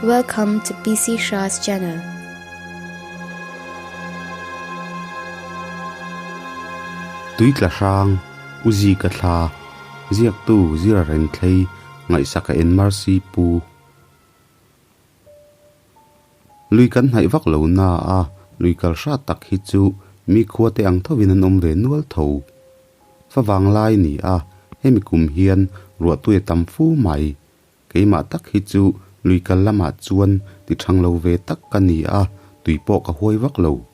Welcome to PC Shah's channel. Tui tla hrang, U Zika thla, ziaktu Zira Renthlei, ngaihsaka en Mercy Pu. Lui kan hnaih vak lo na a, lui kal hrat tak hi chu mi khua te ang thovin an awm ve nual tho. Favang lai ni a, hemi kum hian ruahtui a tam fu mai. Keimah tak hi chu lui kal lamah chuan ti thang lo ve tak ka ni a, tui pawh ka huai vak lo.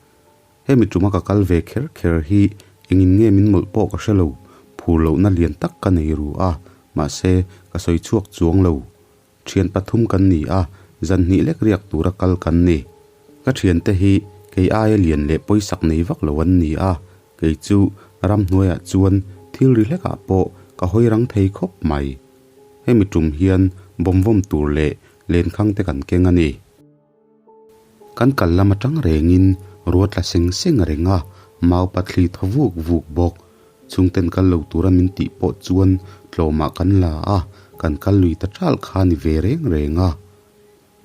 Hemi tuma ka kal ve kher kher hi engin nge min mawlh pawh ka hre lo, phur lohna lian tak ka nei ru a, mahse ka sawi chhuak chuang lo. Thian pathum kan ni a, zan hnih lek riak tura kal kan ni. Ka thiante hi kei aia lian leh pawisak nei vak lo an ni a, kei chu ramhnuaiah chuan thil ri hlekah pawh ka hawi rang thei khawp mai. Hemi tum hian bawmvawm tur leh lenkhang te kan keng a ni. Kan kal lam atang rengin ruat tla seng seng reng a, mau pathli thaw vuk vuk bawk. Chhungten kal lo tura min tih pawh chuan tlawmah kan la a, kan kal lui ta ṭal kha ni ve reng reng a.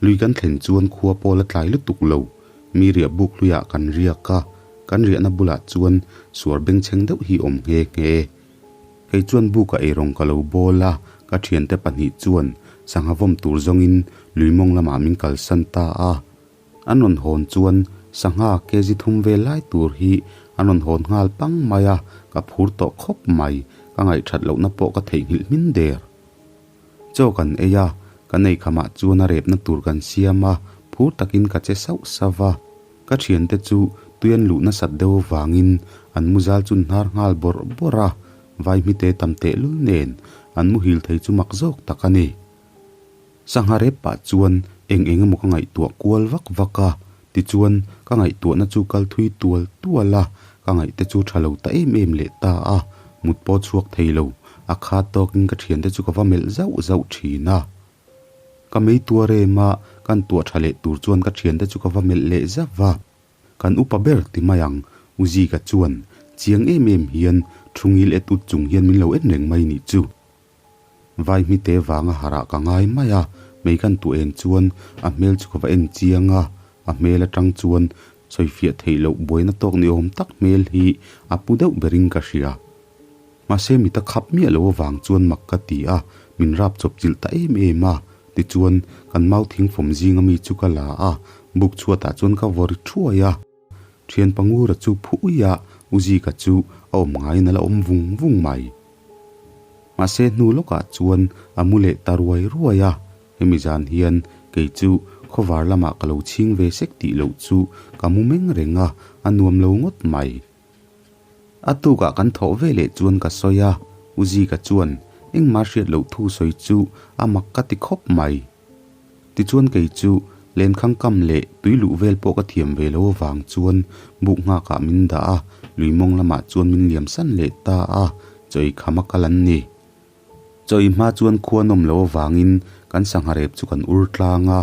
Lui kan thlen chuan khua pawh la tlai lutuk lo, mi riah buk hluiah kan riak a, kan riahna bulah chuan suar bengchheng deuh hi awm nghe nghe. Kei chuan buka eirawng ka lo bawl a, ka thiante pahnih chuan sangha vawm tur zawngin lui mawng lamah min kalsan ta a. An rawn hawn chuan sangha kg thum vel lai tur hi an rawn hawn nghal pang mai a, ka phur tawh khawp mai, ka ngaihthat lohna pawh ka theihnghilh hmin der. Chaw kan ei a, kan ei khamah chuan a repna tur kan siam a, phur takin ka che sauh sauh va. Ka thiante chu tui an luh nasat deuh avangin an muzal chu an hnar nghal bawrh bawrh a, vai hmite tam tehlul nen an muhil thei chu mak zawk tak a ni. Sangha rep pah chuan eng eng emaw ka ngaihtuah kual vak vak a, tichuan ka ngaihtuahna chu kal thui tual tual a, ka ngaihte chu tha lo ta em em leh ta a, mut pawh chhuak thei lo, a khat tawkin ka thiante chu ka va melh zauh zauh thin a. Ka mei tuar em a, kan tuah tha leh tur chuan ka thiante chu ka va melh leh zauh va. Kan upa ber ti mai ang, U Zika chuan chiang em em hian thu ngil et ut chung hian min lo en reng mai nih chu. Vai hmite vanga harah ka ngai mai a, mei kan tuah en chuan a hmel chu ka va en chiang a, a hmel atang chuan sawifiah theih loh buaina tawk ni awm tak hmel hi a pu deuh berin ka hria. Mahse mita khap miah lo avang chuan mak ka ti a, min rap chawp chilh ta em em a, tichuan kan mau thingfawm zinga mi chu ka la a, buk chhuatah chuan ka vaw ri thuai a. Thian Pangura chu phu ui a, U Zika chu a awm ngaiin a la awm vung vung mai. Mahse hnu lawkah chuan a mu leh ta ruai ruai a, hemi zan hian kei chu khawvar lamah ka lo chhing ve sek tih loh chu ka mu meng reng a, a nuam lo ngawt mai. A tukah kan thawh ve leh chuan ka sawi a, U Zika chuan engmah hriat loh thu sawi chu a mak ka ti khawp mai. Tichuan kei chu lenkhang kam leh tui luh vel pawh ka thiam ve lo avang chuan buk nghakah min dah a, lui mawng lamah chuan min liam san leh ta a, chaw ei kham a kal an ni. Chaw ei hma chuan khua nawm lo avangin kan sangha rep chu kan ur tlang a,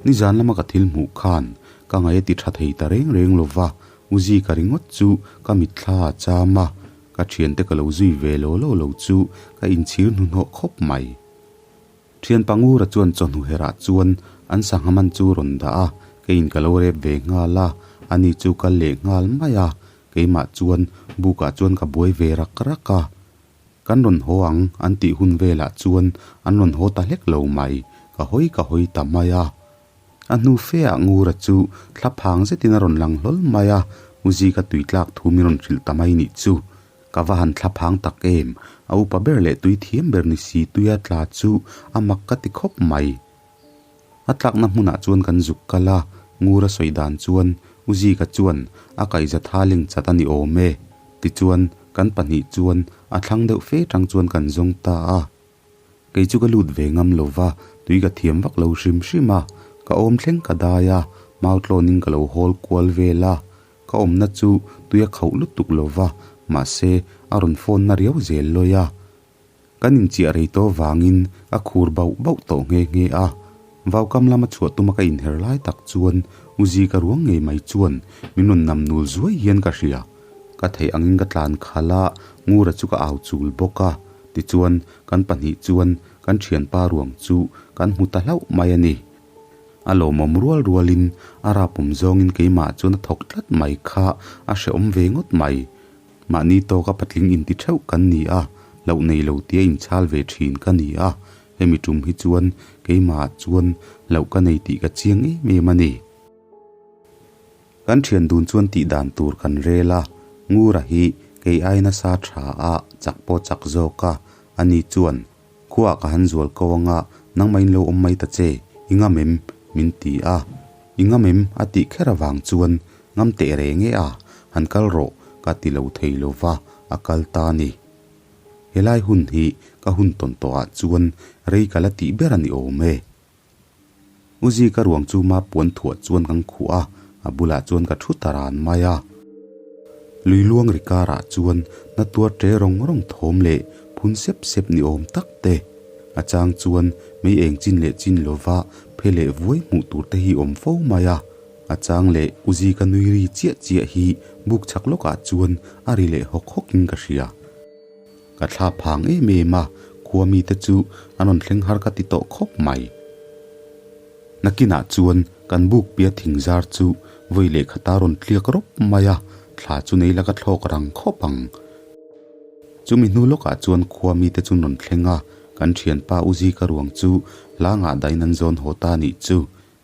nizan lama ka thil hmuh khan ka ngaih a ti tha thei ta reng reng lo va, U Zika ringawt chu ka mitthla a cham a, ka thiante ka lo zui ve law law lo chu ka inchhir hnuhnawh khawp mai. Thian Pangura chuan chawhnu herah chuan an sangha man chu rawn dah a, keiin ka lo rep ve nghal a, ani chu kal leh nghal mai a, keimah chuan bukah chuan ka buai ve rak rak a. Kan rawn haw ang an tih hun velah chuan an rawn haw ta hlek lo mai, ka hawi ka hawi ta mai a. A hnu feah Ngura chu thla phang zetin a rawn lang hlawl mai a, U Zika tui tlak thu min rawn hrilh ta mai nih chu. Ka va han thla phang tak em, a upa ber leh tui thiam ber ni si tuia tla chu a mak ka ti khawp mai. A tlakna hmunah chuan kan zuk kal a, Ngura sawi dan chuan U Zika chuan a kaihza tha leng chat a ni awm e. Tichuan, kan pahnih chuan a thlang deuh fe tang chuan kan zawng ta a. Kei chu ka lut ve ngam lo va, tui ka thiam vak lo hrim hrim a, ka awm thleng ka dai a, mau tlawnin ka lo hawl kual vel a, ka awmna chu tui a khauh lutuk lo va, mahse a rawn phone na riau zel lawi a. Kan inchiah rei tawh vangin ka khur bauh bauh tawh nghe nghe a, vaukam lama chhuah tuma ka inher lai tak chuan U Zika ruang ngei mai chuan min rawn nam nul zuai hian ka hria. Ka theih angin ka tlan khalh a, Ngura chu ka au chul bawk a. Tichuan, kan pahnih chuan kan thianpa ruang chu kan hmu ta hlauh mai a ni. A lawmawm rual rualin a rapawm zawngin keimah chuan a thawk tlat mai kha a hrehawm ve ngawt mai. Mahni tawka patling inti theuh kan ni a, loh nei lo tia inchhal ve thin ka ni a, hemi tum hi chuan keimahah chuan loh ka nei tih ka chiang em em a ni. Kan thian dun chuan tih dan tur kan rel a, Ngura hi kei ai nasa tha a, chak pawh chak zawk a, ani chuan Khuaah ka han zual ko anga nangmah in lo awm mai ta che, i ngam em? min ti a. I ngam em? a tih kher avang chuan ngam teh reng e a, han kal rawh ka ti lo thei lo va, a kal ta a ni. Helai hun hi ka hun tawn tawhah chuan rei ka la tih ber a ni awm e. U Zika ruang chu ma puan thuah chuan kan khuh a, a bulah chuan ka thu ta ran mai a. Lui luang ri karah chuan na tuar ṭe rawng rawng thawm leh phun sep sep ni awm tak te. A chang chuan mei eng chin leh chin lova phe leh vuai hmuh tur te hi awm fo mai a. A chang leh U Zika nui ri chiah chiah hi buk chhak lawkah chuan a ri leh hawk hawkin ka hria. Ka thla phang em em a, khua mite chu an rawn thleng har ka ti tawh khawp mai. Nakinah chuan kan buk pia thing zar chu vawi leh khata rawn tliak rawp mai a, thla chu nei la ka thlawk rang khawp ang. Chumi hnu lawkah chuan khua mite chu an rawn thleng a, kan thianpa U Zika ruang chu hlangah dahin an zawn haw ta nih chu,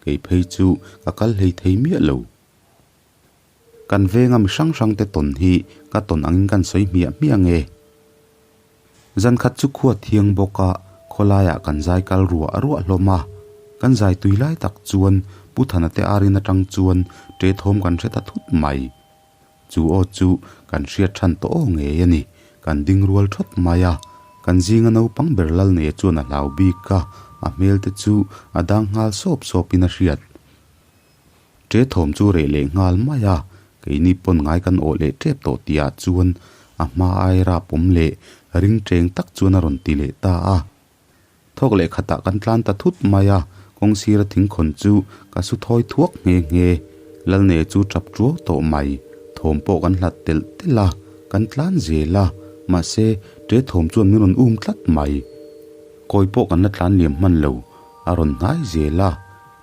kei phei chu ka kal hlei thei miah lo. Kan venga mi hrang hrang te tawn hi ka tawn angin kan sawi hmiah hmiah nge? Zan khat chu khua thiang bawk a, khawlaiah kan zai kal ruah ruah hlawm a. Kan zai tui lai tak chuan Pu Thana te arin atang chuan ṭe thawm kan hre ta thut mai. Chu aw chu kan hriat than tawh aw ngei a ni. Kan ding rual thawt mai a. Kan zinga naupang ber Lalneia chuan a hlau bik a, a hmel te chu a dang nghal sawp sawpin a hriat. Ṭe thawm chu reh leh nghal mai a, keini pawn ngai kan awh leh ṭep tawh tihah chuan a hma ai rap awm leh ring ṭeng tak chuan a rawn ti leh ta a. Thawk leh khatah kan tlan ta thut mai a, kawng sira thingkhawn chu ka su thawi thuak nghe nghe. Lalne chu ṭap ṭuau tawh mai, thawm pawh kan hlat telh telh a, kan tlan zel a, mahse ṭe thawm chuan min rawn um tlat mai. Kawi pawh kan la tlan liam hman lo, a rawn hnai zel a.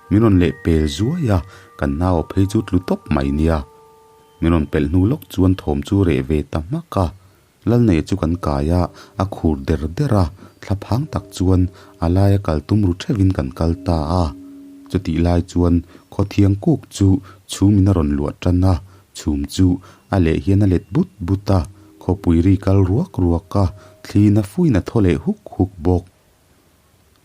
Min rawn leh pel zuai a, kan nau phei chu tlu tawp mai nia. Min rawn pelh hnu lawk chuan thawm chu reh ve ta hmak a. Lalneia chu kan kai a, a khur der der a, thla phang tak chuan a laia kal tum ru theuhin kan kal ta a. Chutih lai chuan khawthiang kuk chu chhumin a rawn luah tan a, chhum chu a leh hian a let but but a, khawpui ri kal ruak ruak a, thli na fuin a thaw leh huk huk bawk.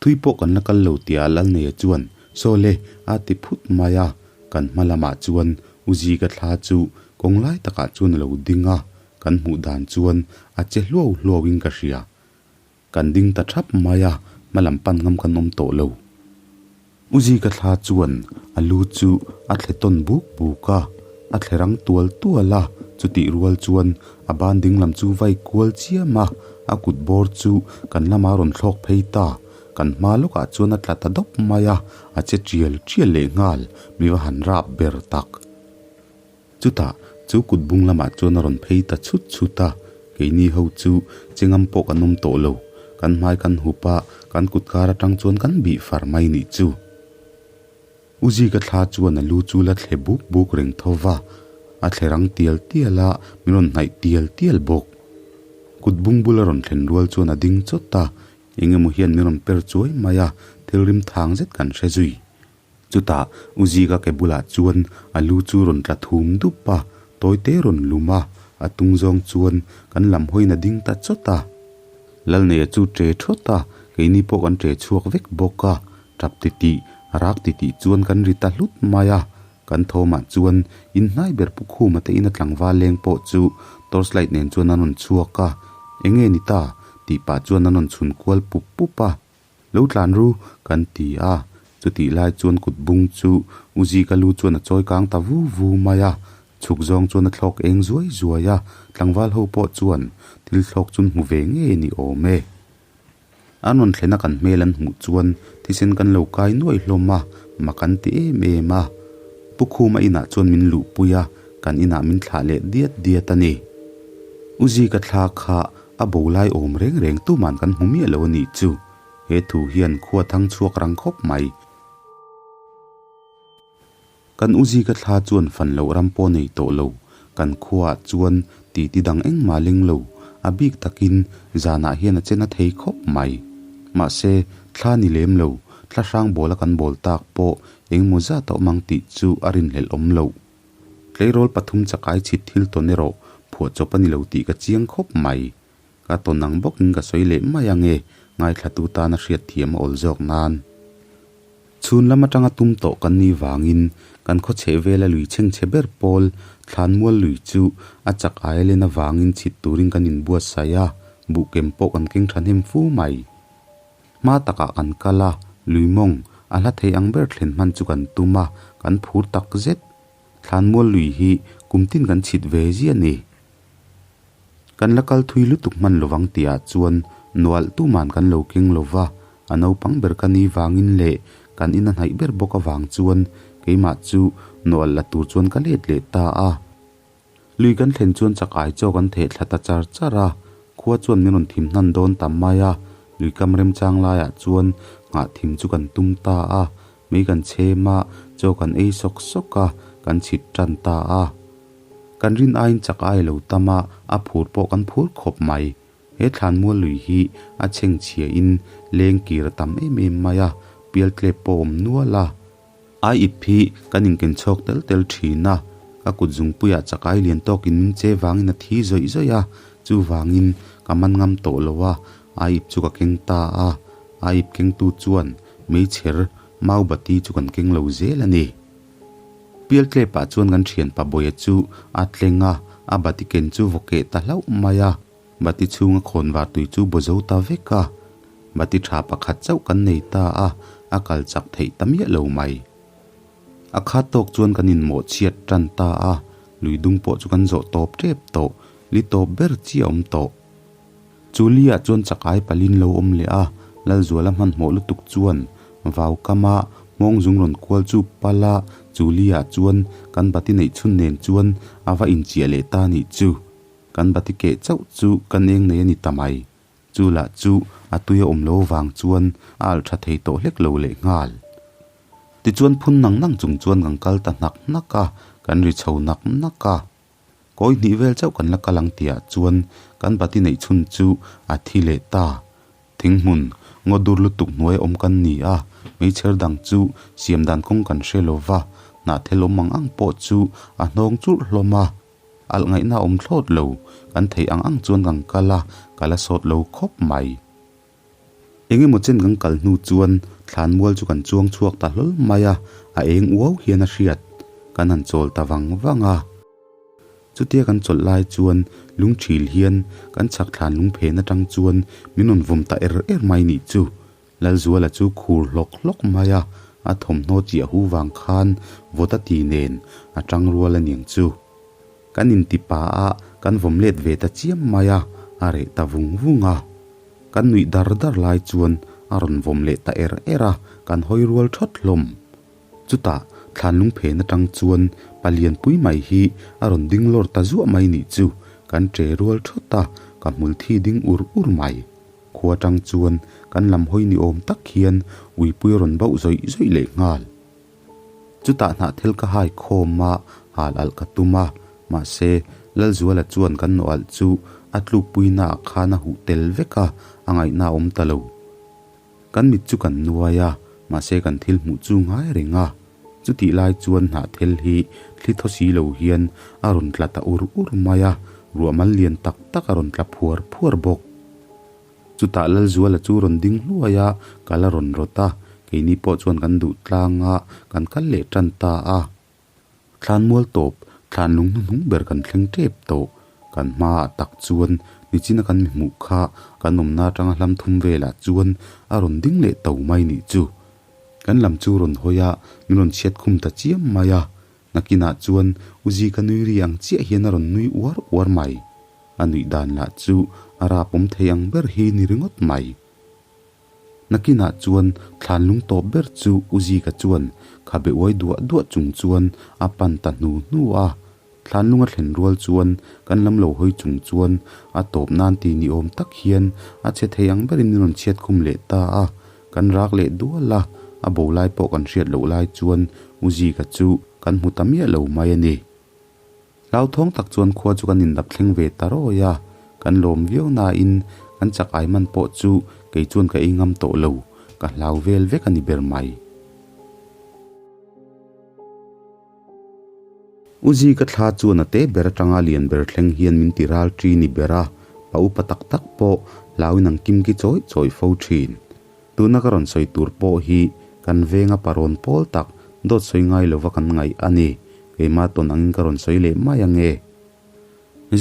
Tui pawh kan la kal lo tia Lalneia chuan Saw le a ti phut mai a, kan hma lamah chuan U Zika thla chu kawng lai takah chuan a lo ding a, kan hmuh dan chuan a che hluau hluauin ka hria. Kan ding ta thap mai a, hma lam pan ngam kan awm tawh lo. U Zika thla chuan a lu chu a thle tawn buk buk a, a thle rang tual tual a, chutih rual chuan a ban ding lam chu vai kual chiam a, a kut bawr chu kan lamah a rawn thlawk phei ta. Kan hma lawkah chuan a tla ta dawp mai a, a che tial tial leh nghal, mi va han rap ber tak. Chutah chu kut bung lamah chuan a rawn phei ta chhut chhut a, keini ho chu chengam pawh kan awm tawh lo, kan hmai kan hup a, kan kut kar atang chuan kan bih far mai nih chu. U Zika thla chuan a lu chu la thle buk buk reng tho va, a thle rang tial tial a, min rawn hnaih tial tial bawk. Kut bung bul a rawn thlen rual chuan a ding chawt a, eng emaw hian min rawn per chuai mai a, thil rim thang zet kan hre zui. Chutah U Zika ke bulah chuan a lu chu rawn tla thum dup a, tawite rawn lum a, a tung zawng chuan kan lam hawiin a ding ta chawt a. Lalneia chu ṭe ṭhawt a, keini pawh kan ṭe chhuak vek bawk a, ṭap titih, rak titih chuan kan ri ta hlut mai a. Kan thawmah chuan inhnai ber Pu Khuma te ina tlangval leng pawh chu torchlight nen chuan an rawn chhuak a, Enge ni ta? tih pah chuan an rawn chhun kual pup pup a. Lo tlan ru, kan ti a. Chutih lai chuan kut bung chu U Zika lu chuan a chawi kang ta vu vu mai a. Chhuk zawng chuan a thlawk eng zuai zuai a, tlangval ho pawh chuan thil thlawk chun hmu ve ngei ni awm e. An rawn thlena kan hmel an hmuh chuan thisen kan lo kai nuai hlawm a, mak an ti em em a. Pu Khuma inah chuan min luhpui a, kan inah min thlah leh diat diat a ni. U Zika thla kha A bo lai awm reng reng tuman kan hmu miah lo a nih chu. He thu hian khua thang chhuak rang khawp mai. Kan u Zika thla chuan fan loh ram pawh nei tawh lo, kan khuaah chuan titi dang engmah leng lo, a bik takin zanah hian a che na thei khawp mai. Mahse, thla ni lem lo, thla hrang bawla kan bawl tak pawh engmaw zat a awm ang tih chu a rinhlelh awm loh. Tleirawl pathum chakai chhit thil tawn erawh phuahchawp a ni lo tih ka chiang khawp mai. Ka tawn ang bawkin ka sawi leh mai ange, ngaithlatu tana hriatthiam a awl zawk nan. Chhun lam atanga tum tawh kan nih vangin kan khaw chheh vela lui chhengchhe ber pawl Thlanmual lui chu a chak aia len avangin chhit turin kan inbuatsaih a, buhkem pawh kan keng thahnem fu mai. Hma takah kan kal a, lui mawng a hla thei ang ber thlen hman chu kan tum a, kan phur tak zet. Thlanmual lui hi kum tin kan chhit ve ziah ni. Kan la kal thui lutuk hman lovang tihah chuan nualh tuman kan lo keng lova, a naupang ber ka ni vangin leh kan in a hnaih ber bawk avang chuan keimah chu nualh la tur chuan ka let leh ta a. Lui kan thlen chuan chakai chaw kan theh thla ta char char a, khua chuan min rawn thim hnan dawn ta mai a, lui kam remchang laiah chuan nghah thim chu kan tum ta a, mei kan chhem a, chaw kan ei sawk sawk a, kan chhit tan ta a. Kan rin aiin chak ai lo tam a, a phur pawh kan phur khawp mai. He thlanmual lui hi a chhengchhia in leng kir a tam em em mai a, pial tlep pawh a awm nual a. Ai ip hi kan inken chhawk tel tel thin a, ka kut zungpuiah chakai lian tawkin min che vangin a thi zawih zawih a, chuvangin ka man ngam tawh lo a, ai ip chu ka keng ta a, ai ip kengtu chuan meichher mau bati chu kan keng lo zel a ni. Pialtlepah chuan kan thianpa Bawia chu a tleng a, a bati ken chu vaw keh ta hlauh mai a, bati chhunga khawnvar tui chu baw zo ta vek a, bati tha pakhat chauh kan nei ta a, a kal chak theih ta miah lo mai. A khat tawk chuan kan inmawh chhiat tan ta a, lui dung pawh chu kan zawh tawp tep tawh, li tawp ber chi a awm tawh. Chu liah chuan chakai palin lo awm leh a, Lalzuala hmanhmawh lutuk chuan vau kama hmawng zung rawn kual chu pal a, chu liah chuan kan bati neih chhun nen chuan a va inchiah leh ta nih chu. Kan bati keh chauh chu kan eng nei a ni ta mai. Chu lah chu a tui a awm lo vang chuan a alh tha thei tawh hlek lo leh nghal. Tichuan phun nang nang chung chuan kan kal ta hnak hnak a, kan ri chho nak nak a. Kawi hnih vel chauh kan la kal ang tihah chuan kan bati neih chhun chu a thi leh ta. Thing hmun, ngaw dur lutuk hnuai awm kan ni a, hmeichher dang chu siam dan kawng kan hre lo va, hnahthel awm ang ang pawh chu a hnawng churh hlawm a. Alh ngaihna a awm thlawt lo, kan theih ang ang chuan kan kal a, ka la sawt lo khawp mai. Eng emaw chen kan kal hnu chuan thlanmual chu kan chuang chhuak ta hlawl mai a, a eng uau hian a hriat. Kan han chawl ta vang vang a. Chutia kan chawlh lai chuan lungthil hian kan chhak thlan lungphen atang chuan min rawn vawm ta er er mai nih chu. Lalzuala chu khur hlawk hlawk mai a, a thawmhnaw chiah hu vang khan vawt a ti nen a tang rual a niang chu. Kan inti pa a, kan vawm let ve ta chiam mai a, a reh ta vung vung a. Kan nuih dar dar lai chuan a rawn vawm leh ta er er a, kan hawi rual thawt hlawm. Chutah thlan lungphen atang chuan palian pui mai hi a rawn ding lawr ta zuah mai nih chu kan che rual thawt a, ka hmul thi ding ur ur mai. Khua atang chuan kan lam hawi ni awm tak hian uipui a rawn bauh zawih zawih leh nghal. Chutah hnahthel ka hai khawm a, hal alh ka tum a, mahse, Lalzuala chuan kan nawh alh chu a tlukpuina ah khan a huh tel vek a, a ngaihna a awm ta lo. Kan mit chu kan nuai a, mahse kan thil hmuh chu ngai reng a. Chutih lai chuan hnahthel hi thli thaw si lo hian a rawn tla ta ur ur mai a, ruahmal lian tak tak a rawn tla phuar phuar bawk. Chutah Lalzuala chu rawn ding hluai a, kal a rawn rawt a, keini pawh chuan kan duh tlang a, kan kal leh tan ta a. Thlanmual tawp, thlan lung hnuhnung ber kan thleng tep tawh. Kan hmaah tak chuan nichina kan mi hmuh kha kan awmna atanga hlam thum velah chuan a rawn ding leh to mai nih chu. Kan lam chu rawn hawi a, min rawn chhiat khum ta chiam mai a. Nakinah chuan U Zika nui ri ang chiah hian a rawn nui uar uar mai. A nuih dan lah chu a rapawm thei ang ber hi ni ringawt mai. Nakinah chuan thlan lung tawp ber chu U Zika chuan khabe uai duah duah chung chuan a pan ta hnu hnu a. Thlan lung a thlen rual chuan kan lam lo hawi chung chuan a tawp nan ti ni awm tak hian a che thei ang berin min rawn chhiat khum leh ta a. Kan rak leh dual a, a bo lai pawh kan hriat loh lai chuan U Zika chu. kan hmu ta miah lo mai a ni. Hlauthawng tak chuan khua chu kan indap thleng ve ta rawi a, kan lawm viau nain kan chak ai man pawh chu kei chuan ka ei ngam tawh lo, ka hlau vel vek a ni ber mai. U Zika thla chuan a te ber atanga lian ber thleng hian min ti ral ṭi ni ber a, pa upa tak tak pawh hlauin an kimki chawih chawih fo ṭhin. Tuna ka rawn sawi tur pawh hi kan venga parawn pawl tak dawt sawi ngai lova kan ngaih a ni. Keimah tawn angin ka rawn sawi leh mai ange.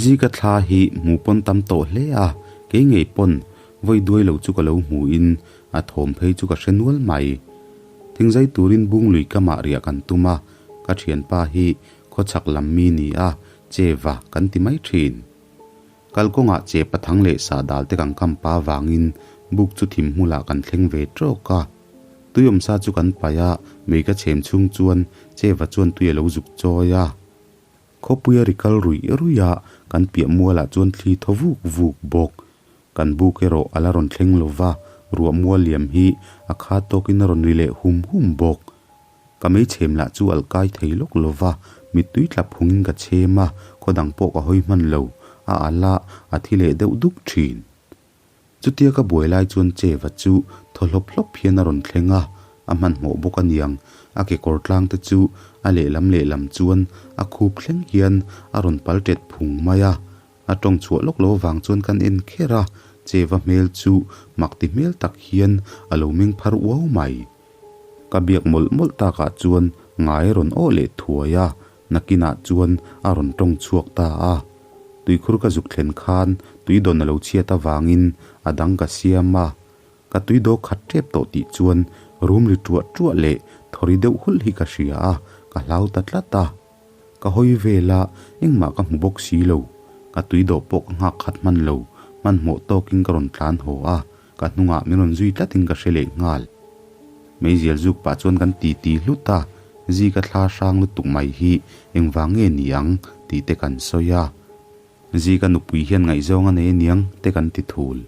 Zika thla hi hmu pawn tam tawh hle a, kei ngei pawn vawi duai lo chu ka lo hmuin a thawm phei chu ka hre nual mai. Thingzai turin bung lui kamah riah kan tum a, ka thianpa hi khawchhak lam mi ni a, cheva kan ti mai thin. Kalkawngah che pathang leh sahdal te kan kam pa vangin buk chu thim hmulah kan thleng ve tawk a. Tui awmsa chu kan paih a, mei ka chhem chhung chuan cheva chuan tui a lo zuk chawi a. Khawpui a ri kal ruih ruih a, kan piah mualah chuan thli thaw vuk vuk bawk. Kan buk erawh a la rawn thleng lo va, ruah mual liam hi a kha tawkin a rawn ri leh hum hum bawk. Ka meichhem lah chu alh kai thei lawk lo va, mittui tla phungin ka chhem a, khaw dang pawh ka hawi hman lo, a alh a, a thi leh deuh duk thin. Chutia ka buai lai chuan Cheva chu thaw hlawp hlawp hian a rawn thleng a, a hmanhmawh bawk a niang, a kekawr tlang te chu a lehlam lehlam chuan a khup thleng hian a rawn pal tet phung mai a, a tawng chhuah lawk lo avang chuan kan en kher a, Cheva hmel chu mak ti hmel tak hian a lo meng phar uau mai. Ka biak mawlh mawlh takah chuan ngai a rawn awh leh thuai a, nakinah chuan a rawn tawng chhuak ta a. Tuikhur ka zuk thlen khan tui dawn a lo chhiat avangin a dang ka siam a, ka tui daw khat tep tawh tih chuan rum ri tuah tuah leh thawri deuh hulh hi ka hria a, ka hlau ta tlat a. Ka hawi vel a, engmah ka hmu bawk si lo. Ka tui dawh pawh ka nghak khat hman lo, hmanhmawh tawkin ka rawn tlan haw a. Ka hnungah min rawn zui tlatin ka hre leh nghal. Meizial zuk pah chuan kan ti ti hlut a, Zika thla hrang lutuk mai hi engvang nge ni ang tih te kan sawi a. Zika nupui hian ngaihzawng a nei aniang te kan ti thul.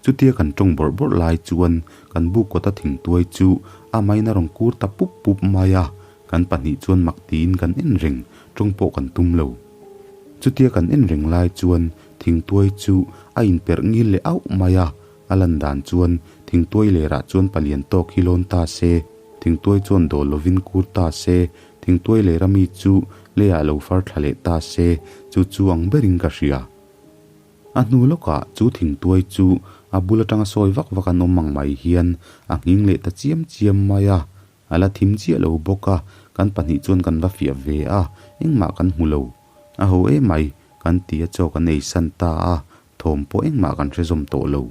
Chutia kan tawng bawrh bawrh lai chuan kan buk kawta thingtuai chu a main a rawn kur ta pup pup mai a, kan pahnih chuan mak tiin kan en reng, tawng pawh kan tum lo. Chutia kan en reng lai chuan thingtuai chu a inperh ngil leh auh mai a, a lan dan chuan thingtuai lerah chuan palian tawk hi lawn ta se, thingtuai chuan dawl lovin kur ta se, thingtuai lera mi chu leiah lo far thla leh ta se, chu chu ang berin ka hria. A hnu lawkah chu thingtuai chu a bul atanga sawi vak vak an awm ang mai hian a nghing leh ta chiam chiam mai a, A la thim chiah lo bawk a, kan pahnih chuan kan va fiah ve a, engmah kan hmu lo. A ho emai, kan ti a chaw kan ei san ta a, thawm pawh engmah kan hre zawm tawh lo.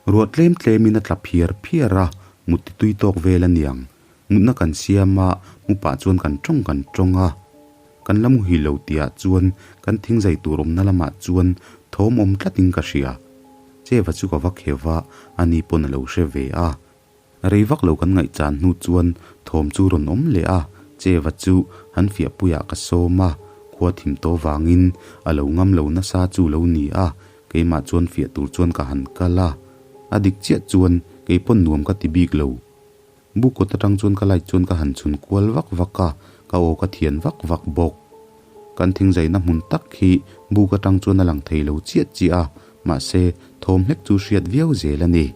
Ruah tlem tlemin a tla phiar phiar a, mut ti tui tawk vel a niang. Mutna kan siam a, mu pah chuan kan tawng kan tawng a. Kan la muhil lo tihah chuan kan thingzai tur awmna lamah chuan thawm awm tlatin ka hria. Cheva chu ka va kheuh a, ani pawn a lo hre ve a. Rei vak lo kan ngaihchan hnu chuan thawm chu rawn awm leh a, Cheva chu han fiahpuiah ka sawm a, khua thim tawh vangin a lo ngam lo nasa chu lo ni a, keimah chuan fiah tur chuan ka han kal a, a dik chiah chuan kei pawn nuam ka ti bik lo. Bu kawt atang chuan ka light chuan ka han chhun kual vak vak a, ka aw ka thian vak vak bawk. Kan thingzaina hmun tak hi buk atang chuan a lang thei lo chiah chiah a, mahse thawm hlek chu hriat viau zel a ni.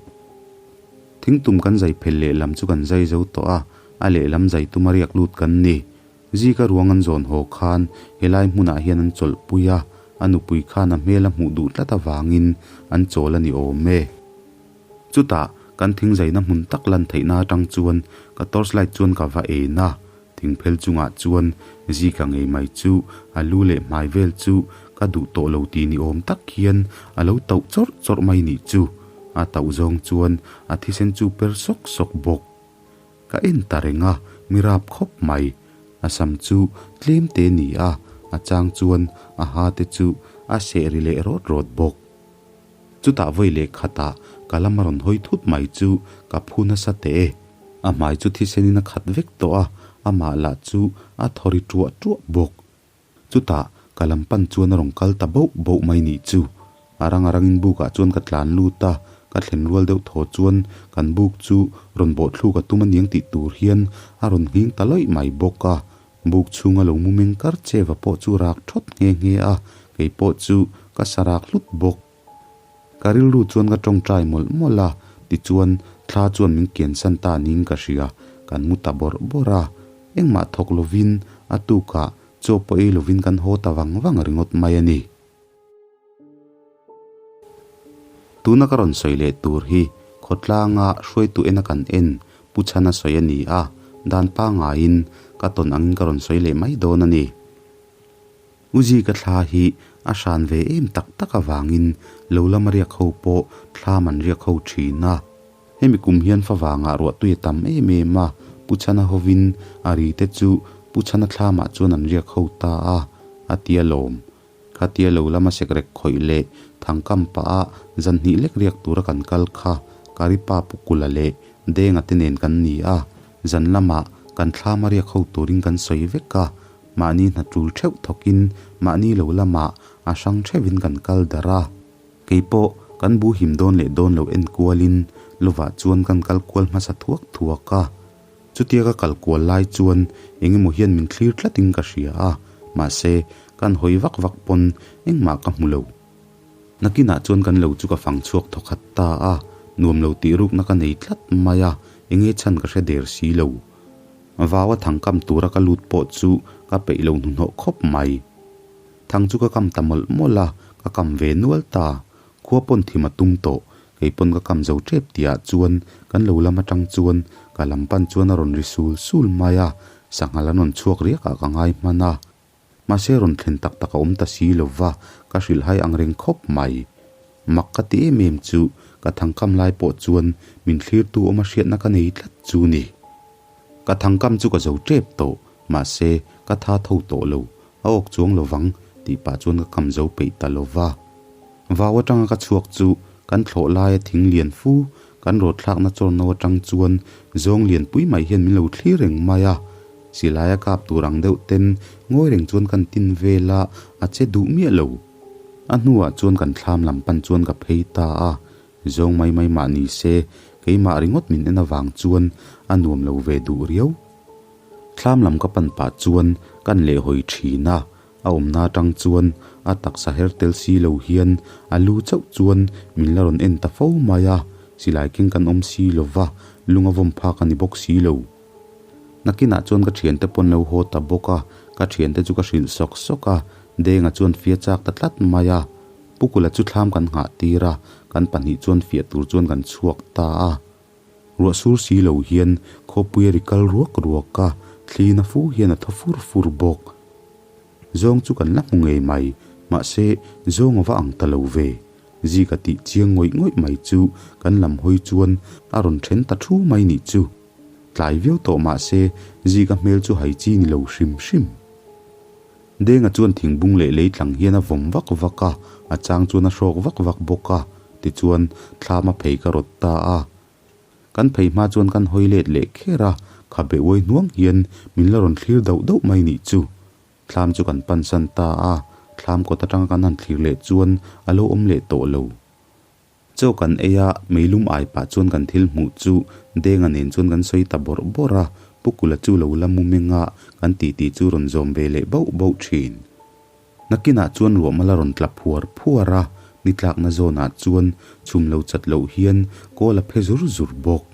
Thingtum kan zai phel lehlam chu kan zai zo tawh a, a lehlam zai tuma riak lut kan ni. Zika ruang an zawn haw khan helai hmunah hian an chawlhpui a, a nupui khan a hmel a hmuh duh tlat avangin an chawl a ni awm e. Chutah kan thingzaina hmun tak lan theihna atang chuan ka torchlight chuan ka va en a, thingphel chungah chuan Zika ngei mai chu a lu leh hmai vel chu ka duh tawh lo ti ni awm tak hian a lo tauh chawrh chawrh mai nih chu. A tauh zawng chuan a thisen chu per sawk sawk bawk. Ka en ta reng a, mi rap khawp mai. A sam chu tlem te ni a, a chang chuan a ha te chu a seh ri leh rawt rawt bawk. Chutah vawi leh khatah ka lam a rawn hawi thut mai chu ka phu nasa teh e. A hmai chu thisenin a khat vek tawh a, amah lah chu a thaw ri tuah tuah bawk. Chutah ka lam pan chuan a rawn kal ta boh boh mai nih chu. A rang a rangin bukah chuan ka tlan lut a. Ka thlen rual deuh thaw chuan kan buk chu rawn bawh thluk a tum aniang tih tur hian a rawn nghing ta lawih mai bawk a. Buk chhunga lo mu meng kar cheva pawh chu rak thawt nghe nghe a, kei pawh chu ka sa rak hlut bawk. Ka rilru chuan ka tawngtai mawlh mawlh a, tichuan thla chuan min kiansan ta niin ka hria, kan mu ta bawrh bawrh a. Engmah thawk lovin a tukah chaw pawh ei lovin kan haw ta vang vang ringawt mai a ni. Tuna ka rawn sawi leh tur hi khawtlanga hruaitu ena kan en Pu Chhana sawi a ni a, dan pangaiin ka tawn angin ka rawn sawi leh mai dawn a ni. U Zika thla hi a hran ve em tak tak avangin lo lama riak ho pawh thlam an riak ho thin a. Hemi kum hian favangah ruahtui a tam em em a, Pu Chhana hovin a ri te chu Pu Chhana thlamah chuan an riak ho ta a, a ti alawm. Khatia lo lama sekrek khawih leh thangkam pah a zan hnih lek riak tura kan kal kha Karipa Pu Kula leh Denga te nen kan ni a, zan lamah kan thlama riak ho turin kan sawi vek a, mahni hna tul theuh thawkin mahni lo lamah a hrang theuhin kan kal darh a. Keipawh kan bu him dawn leh dawn lo en kualin lovah chuan kan kal kual hmasa thuak thuak a. Chutia ka kal kual lai chuan eng emaw hian min thlir tlatin ka hria a, mahse kan hawi vak vak pawn engmah ka hmu lo. Nakinah chuan kan lo chu ka fang chhuak thaw khat ta a, nuam lo tih rukna ka nei tlat mai a, enge chhan ka hre der si lo. Vau a thang kam tura ka lut pawh chu ka peih lo hnuhnawh khawp mai. Thang chu ka kam ta mawlh mawlh a, ka kam ve nual ta. Khua pawn thim a tum tawh, kei pawn ka kam zo tep tihah chuan kan lo lam atang chuan ka lam pan chuan a rawn ri sul sul mai a, sanghal an rawn chhuak riakah ka ngai hman a. Mahse rawn thlen tak tak a awm ta si lo va, ka hrilhhai ang reng khawp mai. Mak ka ti em em chu ka thangkam lai pawh chuan min thlirtu awm a hriatna ka nei tlat chu ni. Ka thangkam chu ka zo tep tawh, mahse ka tha tho tawh lo, a awk chuang lo vang tih pah chuan ka kam zo peih ta lo va. Vau atanga ka chhuak chu kan thlawh laia thing lian fu kan rawt thlakna chawrno atang chuan zawng lian pui mai hian min lo thlir reng mai a. Silaia kap tur ang deuh ten ngawi reng chuan kan tin vel a, a che duh miah lo. A hnuah chuan kan thlam lam pan chuan ka phei ta a, zawng mai mai mah ni se keimah ringawt min en avang chuan a nuam lo ve duh riau. Thlam lam ka pan pah chuan kan lehhawi thin a, A awmna atang chuan a taksa her tel si lo hian a lu chauh chuan min la rawn en ta fo mai a, silai keng kan awm si lo va, lung a vawm phak a ni bawk si lo. Nakinah chuan ka thiante pawn lo haw ta bawk a, ka thiante chu ka hrilh sawk sawk a, Denga chuan fia chak ta tlat mai a. Pukula chu thlam kan nghah tir a, kan pahnih chuan fiah tur chuan kan chhuak ta a. Ruah sur si lo hian khawpui a ri kal ruak ruak a, thli na fu hian a thaw fur fur bawk. Zawng chu kan la hmu ngei mai, mahse zawng a va ang ta lo ve. Zika tih chiang ngawih ngawih mai chu kan lam hawi chuan a rawn then ta thu mai nih chu. Tlai viau tawh mahse Zika hmel chu hai chi ni lo hrim hrim. Denga chuan thingbung leh lei tlang hian a vawm vak vak a, a chang chuan a hrawk vak vak bawk a, tichuan thlam a phei ka rawt ta a. Kan phei hma chuan kan hawi let leh kher a, khabe uai hnuang hian min la rawn thlir dauh dauh mai nih chu. Thlam chu kan pansan ta a, thlam kawt atanga kan han thlir leh chuan a lo awm leh tawh lo. Chaw kan ei a, meilum ai pah chuan kan thil hmuh chu Denga nen chuan kan sawi ta bawrh bawrh a, Pu Kula chu lo la mu meng a, kan titi chu rawn zawm ve leh bauh bauh thin. Nakinah chuan ruahmal a rawn tla phuar phuar a, ni tlakna zawnah chuan chhum lo chat loh hian kawl a phe zur zur bawk.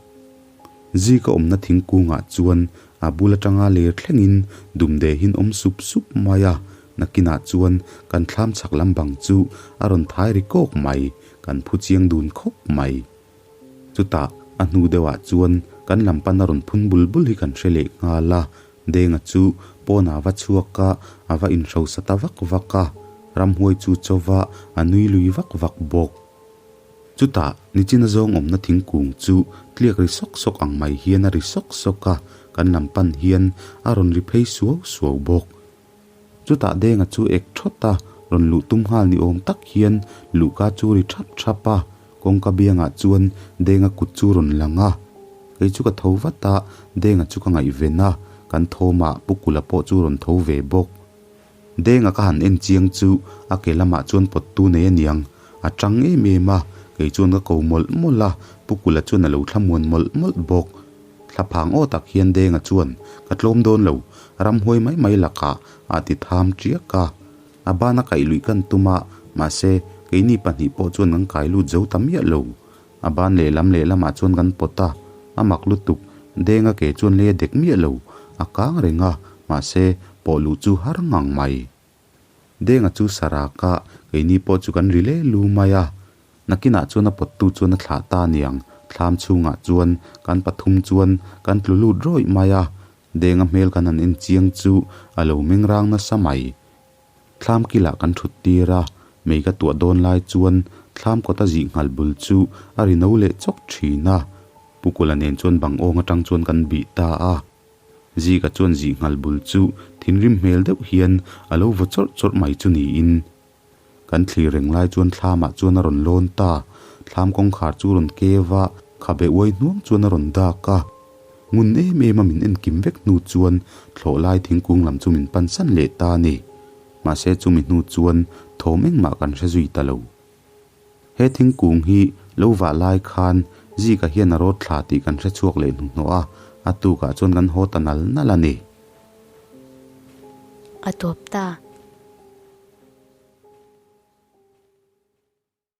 Zika awmna thingkungah chuan a bul atanga ler thlengin dumdehin awm sup sup mai a, nakinah chuan kan thlam chhak lam bang chu a rawn thai ri kawk mai, kan phu chiang dun khawp mai. Chutah a hnu deuhah chuan kan lam pan a rawn phun bul bul hi kan hre leh nghal a, Denga chu pawnah a va chhuak a, a va inhrosa ta vak vak a, ramhuai chu chauva a nui lui vak vak bawk. Chutah nichina zawng awmna thingkung chu tliak ri sawk sawk ang mai hian a ri sawk sawk a, kan lam pan hian a rawn ri phei suau suau bawk. Chutah Denga chu ek thawt a, rawn luh tum nghal ni awm tak hian luhka chu ri thap thap a, kawngka biangah chuan Denga kut chu rawn lang a. Kei chu ka tho vat a, Denga chu ka ngaihven a, kan thawmah Pu Kula pawh chu rawn tho ve bawk. Denga ka han en chiang chu a ke lamah chuan pawttu nei aniang, a tang em em a, Kei chuan ka ko mawlh mawlh a, Pu Kula chuan a lo thlamuan mawlh mawlh bawk. Thlaphang aw tak hian Denga chuan, Ka tlawm dawn lo, ramhuai mai mai lakah a ti tham tiak a. A bana kaih luih kan tum a, mahse, keini pahnih pawh chuan kan kai lut zo ta miah lo. A ban lehlam lehlamah chuan kan pawt a, a mak lutuk, Denga ke chuan lei a dek miah lo, a kang reng a, mahse, pawh luh chu har ngang mai. Denga chu saraka keini pawh chu kan ri le lu mai a, nakinah chuan a pawttu chuan a thlah ta aniang, thlam chhungah chuan kan pathum chuan kan tlu lut rawih mai a, Denga hmel kan han en chiang chu a lo meng rang nasa mai. Thlam kilah kan thut tir a, mei ka tuah dawn lai chuan thlam kawta zih nghal bul chu a ri no leh chawk thin a, Pu Kula nen chuan bang awng atang chuan kan bih ta a. Zika chuan zih nghal bul chu thinrim hmel deuh hian a lo vaw chawrh chawrh mai chu niin. Kan thlir reng lai chuan thlamah chuan a rawn lawn ta. Thlam kawngkhar chu rawn keu a, khabe uai hnuang chuan a rawn dak a. Ngun em em a min enkim vek hnu chuan thlawh lai thingkung lam chu min pansan leh ta a ni. Mahse chumi hnu chuan thawm engmah kan hre zui ta lo. He thingkung hi lo vah lai khan Zika hian a rawt thla tih kan hre chhuak leh hnuhnawh a, a tukah chuan kan haw ta nal nal a ni. A tawp ta.